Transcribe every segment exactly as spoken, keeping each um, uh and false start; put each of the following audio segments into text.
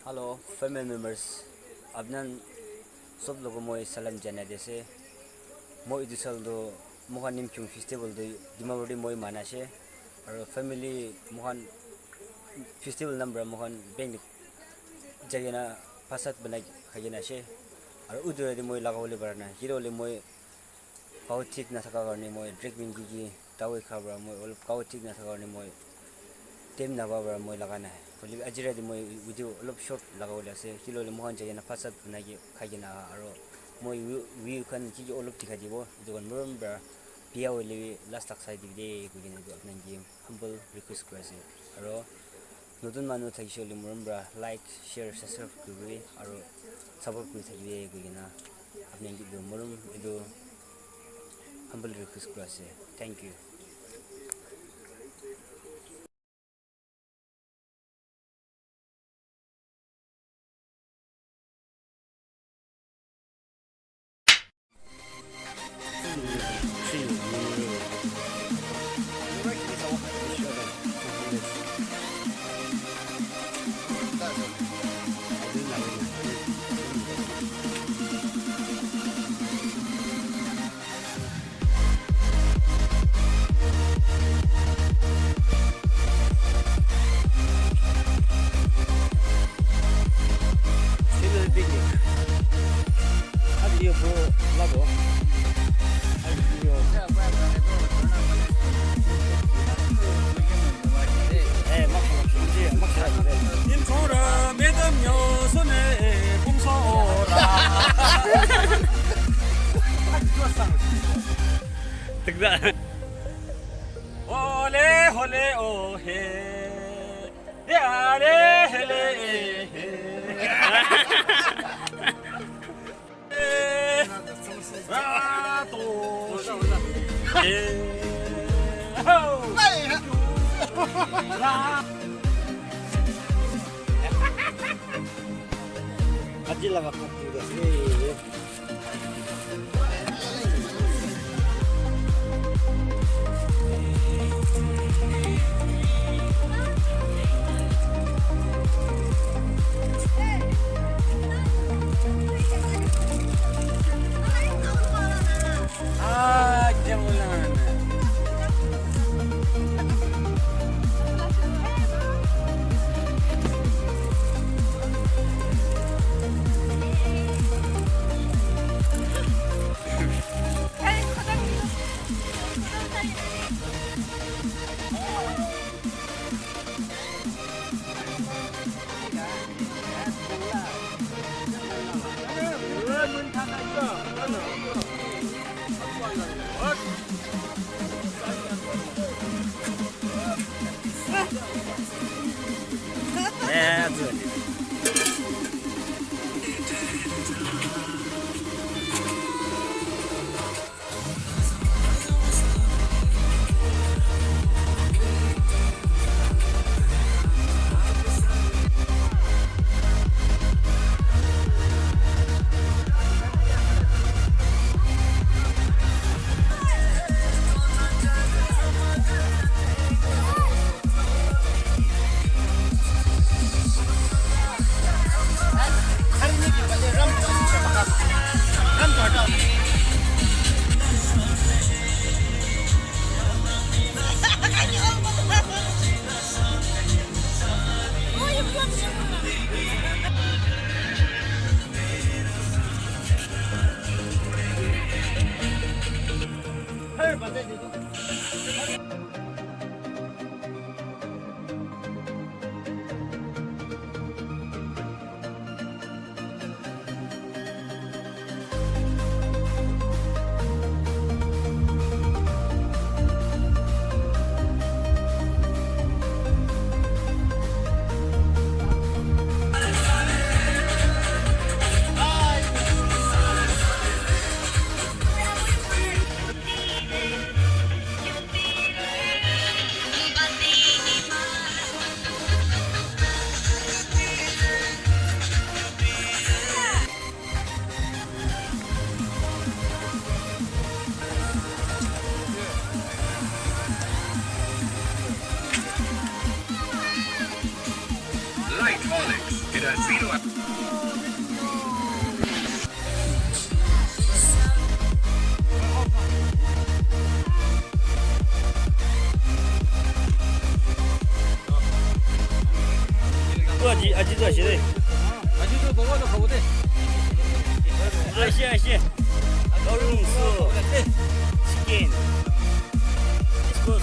Hello, family members. Apnan sob logo moi salam janai di ase. Moi etu sal tu moikhan Nimchung festival tu Dimapur te moi mana ase. Aru family moikhan festival nam para moikhan bank te jai kena prasad banai khai kena ase. Aru utu te moi lagabole para nai. Kile hoile moi Gao thik nathaka karne moi treatment ki ki dawai kha para moi olop gao thik nathaka karne moi time napa para moi laga nai. Hoile bi aji rati moi video olop short lagabole ase. Kile hoile moikhan jai kena prasad banai ke khai kena aha aro moi view, view khan ki ki olop dikhai dibo. Etu khan morom para biya hoile bi last tak sai dibi de koi kena etu apni khan ke humble request kuri ase. Aro notun manu thakishe hoile morom para like, share, subscribe kuribi aro support kuri thakibi koi kena apni khan ke etu morom etu humble request kuri ase. Thank you. Hole, hole, oh, he. Ya, le, hele, eh, he. Aji laga part two ase. Aji, aji tu ase de. Aji tu bobo to khabo de. Ase, ase. Gauri mungsu. Chicken. Biscuit.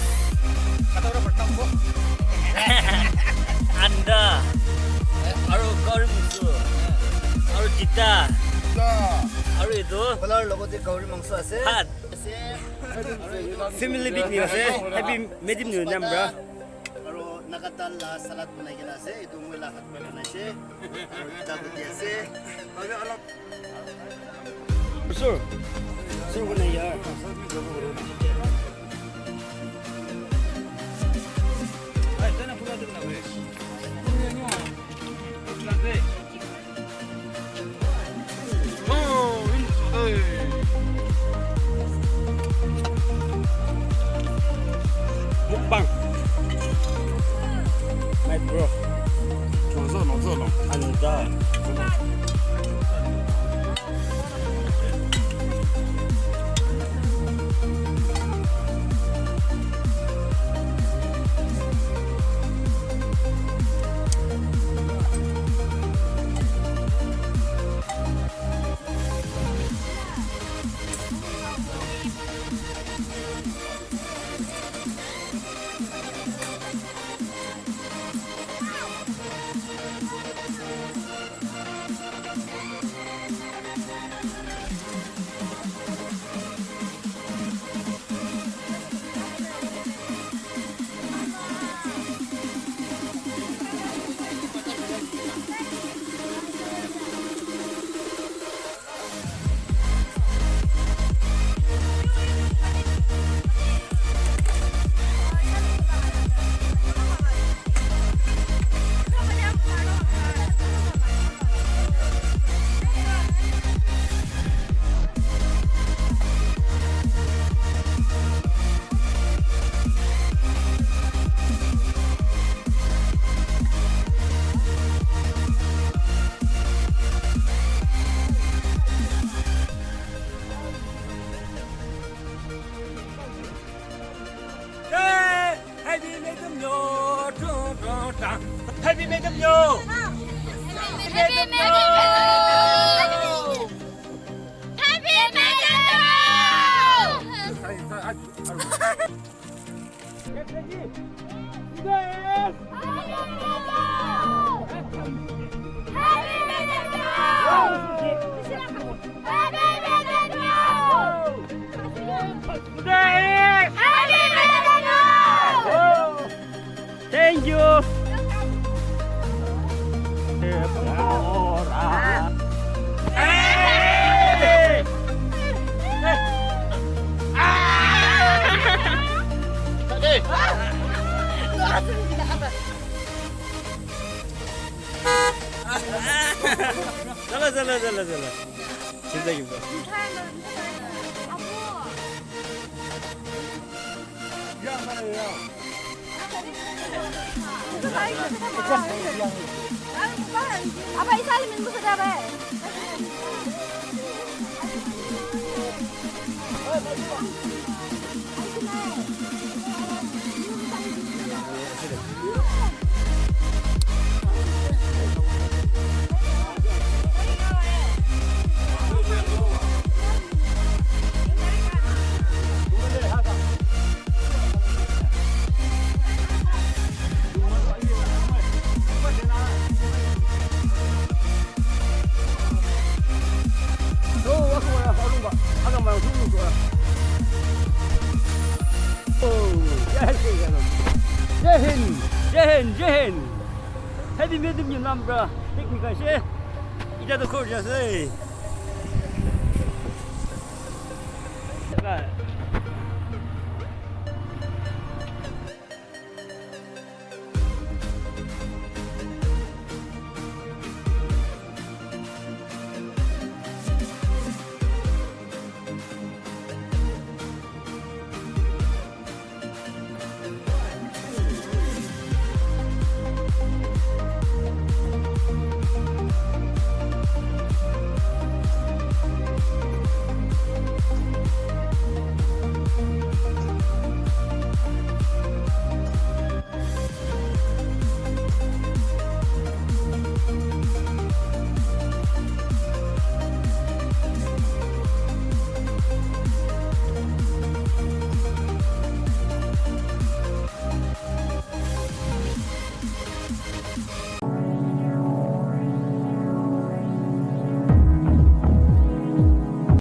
Anda. Aru gauri mungsu. Aru jita. Aru etu. Polar logote gauri mungsu ase. Bhat. Family picnic ase. Happy Medim Nyu Nyam, bro. Aru Naga dal la salad banai kena ase. Etu moi la hat para banai ase. Aru kita budi ase. Sure. Sure, banai yaar. Mukbang. My bro. Anda. Hey, Happy Medim Nyo, dun, dun, dun. Happy Medim Nyo. Happy Medim Nyo. Happy Medim Nyo. Thank you. Hey! Chala, chala, chala, chala. Chinta ki baat. Jai Hind, Jai Hind, Jai Hind. Happy Medim Nyo Nyam, bro. Picnic ase. Ita to khor jai ase.